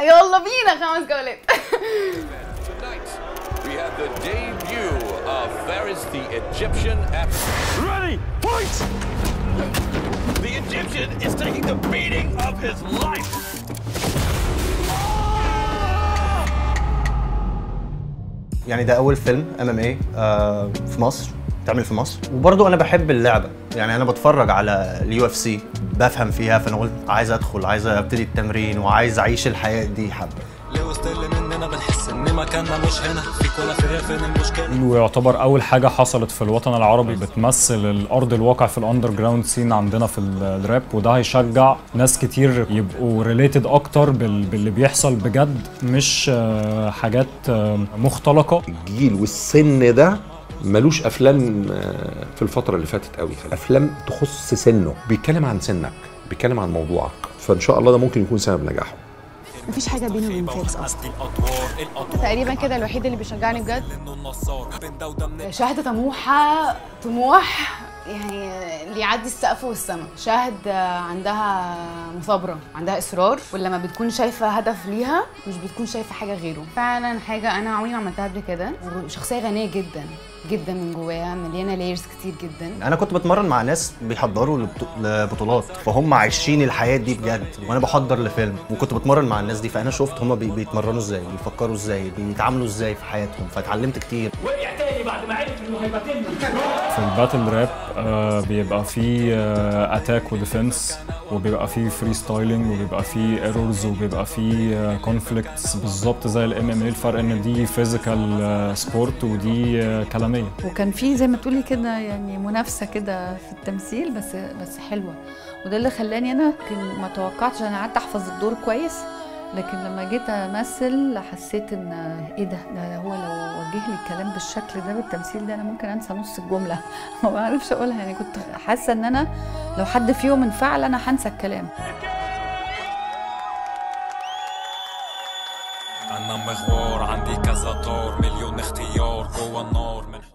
يلا بينا 5 جولات. We have the debut of Fares the Egyptian. Ready, fight! The Egyptian is taking the beating of his life. يعني ده أول فيلم MMA في مصر، اتعمل في مصر، وبرضه أنا بحب اللعبة، يعني أنا بتفرج على ال UFC بفهم فيها، فأنا قلت عايز أدخل، عايز أبتدي التمرين وعايز أعيش الحياة دي حبة. بنحس ان مكاننا مش هنا فيك ولا فيا، فين المشكلة؟ ويعتبر اول حاجة حصلت في الوطن العربي بتمثل الارض الواقع في ال underground scene عندنا في الراب، وده هيشجع ناس كتير يبقوا related اكتر باللي بيحصل بجد، مش حاجات مختلقه. الجيل والسن ده ملوش افلام في الفترة اللي فاتت قوي، افلام تخص سنة، بيتكلم عن سنك، بيتكلم عن موضوعك، فان شاء الله ده ممكن يكون سبب نجاحه. مفيش حاجة بيني وبين فارس أصلا. تقريبا كده الوحيد اللي بيشجعني بجد. شهد طموحة، طموح يعني اللي يعدي السقف والسما. شهد عندها مثابرة، عندها إصرار، ولما بتكون شايفة هدف ليها مش بتكون شايفة حاجة غيره. فعلا حاجة أنا عمري ما عملتها قبل كده، وشخصية غنية جدا جدا من جواها، مليانة layers كتير جدا. أنا كنت بتمرن مع ناس بيحضروا لبطولات، فهم عايشين الحياة دي بجد، وأنا بحضر لفيلم، وكنت بتمرن مع الناس دي، فأنا شفت هم بيتمرنوا إزاي، بيفكروا إزاي، بيتعاملوا إزاي في حياتهم، فتعلمت كتير. وقع تاني بعد ما عرف إنه هيبقى في ال battle rap بيبقى فيه attack و defense، وبيبقى فيه freestyling، وبيبقى فيه errors، وبيبقى فيه conflicts، بالظبط زي ال MMA. الفرق ان دي physical sport ودي كلامية. وكان في زي ما تقولي كده يعني منافسه كده في التمثيل، بس حلوة، وده اللي خلاني انا ما توقعتش. انا قعدت احفظ الدور كويس، لكن لما جيت امثل حسيت ان ايه ده هو لو وجه لي الكلام بالشكل ده بالتمثيل ده انا ممكن انسى نص الجملة، ما بعرفش اقولها. يعني كنت حاسه ان انا لو حد فيهم انفعل انا هنسى الكلام. انا مغوار، عندي كذا طار، مليون اختيار جوه النار.